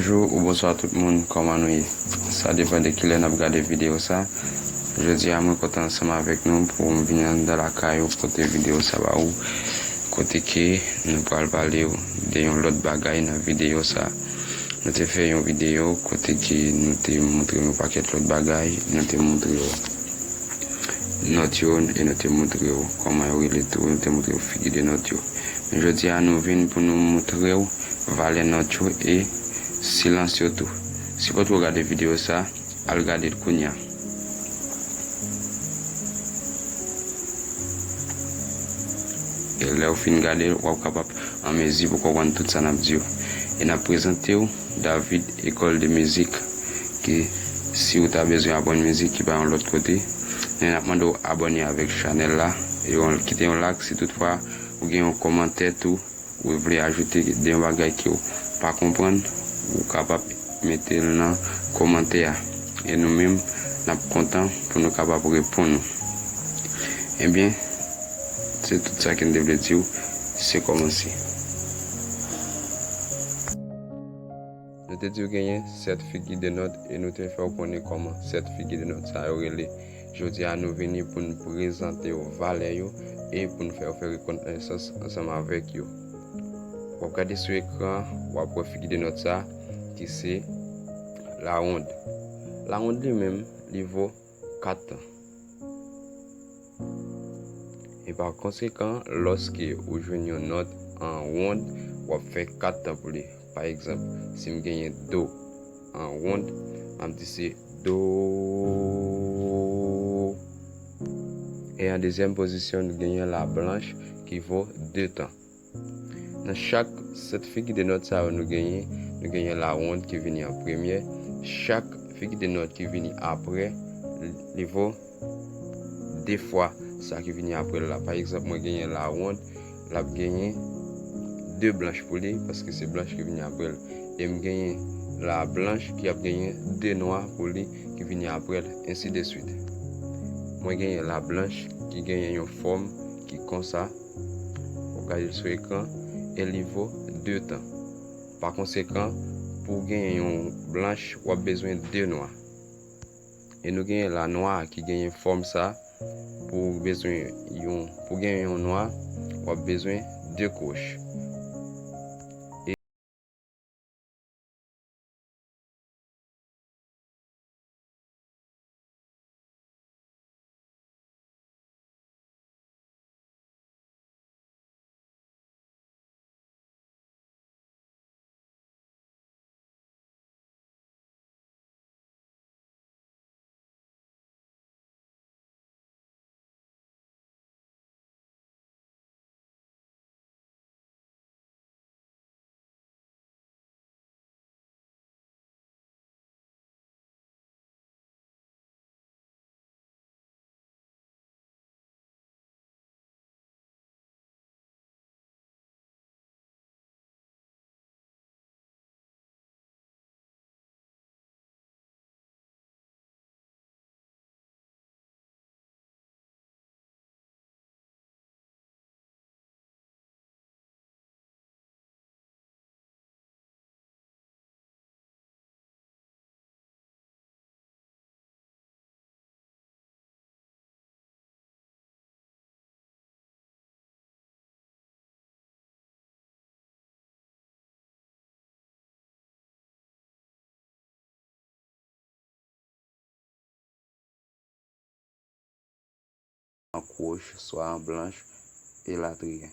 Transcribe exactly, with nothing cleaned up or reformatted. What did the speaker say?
Bonjou ou bonswa tout moun, kòman nou ye? Sa depann de kilè n ap gade videyo sa. Jodi a mwen kontan ansanm avèk nou pou m vin anndan lakay ou pote videyo sa ba ou. Kote ke nou pral pale w de yon lòt bagay nan videyo sa. Nou te fè yon videyo kote ke nou te montre yon pakèt lòt bagay. Nou te montre w nòt yo e nou te montre w kòman yo rele tou. Nou te montre w figi de nòt yo. Men jodi a nou vin pou nou montre w valè nòt yo e silans yo tou. Si w potko gade videyo sa, al gade l kounye a. E lè w fin gade l, w ap kapab an mezi pou konprann tout sa n ap di yo. E n ap prezante w David École de Musique, ki si w ta bezwen aprann mizik ki pa yon lòt kote, men n ap mande w abòne avèk chanèl la, e yon, kite yon like si toutfwa ou gen yon kòmantè tou, ou vle ajoute de yon bagay ke w pa konprann, ou kapab mete l nan kòmantè a. E nou menm, n ap kontan pou nou kapab reponn ou. Ebyen, se tout sa ke n te vle di w, se kòmanse. Nou te di w genyen sèt figi de nòt e nou te fè w konnen kòman sèt figi de nòt sa yo rele. Jodi a nou vini pou n prezante w valè yo e pou n fè w fè rekonesans ansanm avèk yo. W ap gade sou ekran, w ap wè figi de nòt sa ki se lawond. Lawond li menm, li vo kat tan. E pa konsekan, lòske ou jwenn yon nòt an wond, w ap fè kat tan pou li. Pa egzanp, si m genyen do an wond, m ap di se do. E an dezyèm pozisyon, nou genyen la blanch ki vo de tan. Nan chak sèt figi de nòt sa yo nou genyen, nou genyen lawond ki vini an premye. Chak figi de nòt ki vini apre, li vo de fwa sa ki vini apre l la. Pa egzanp, mwen genyen lawond, l ap genyen de blanch pou li, paske se blanch ki vini apre l. E m genyen la blanch ki ap genyen de nwa pou li ki vini apre l, ensi de swit. Mwen genyen la blanch ki genyen yon fòm ki konsa. W ap gade l sou ekran, e li vo de tan. Pa konsekan, pou w genyen yon blanch, w ap bezwen de nwa. E nou genyen la nwa ki genyen fòm sa, pou w bezwen yon, pou w genyen yon nwa, w ap bezwen de kwoch. An kwoch, swa an blanch, elatriye.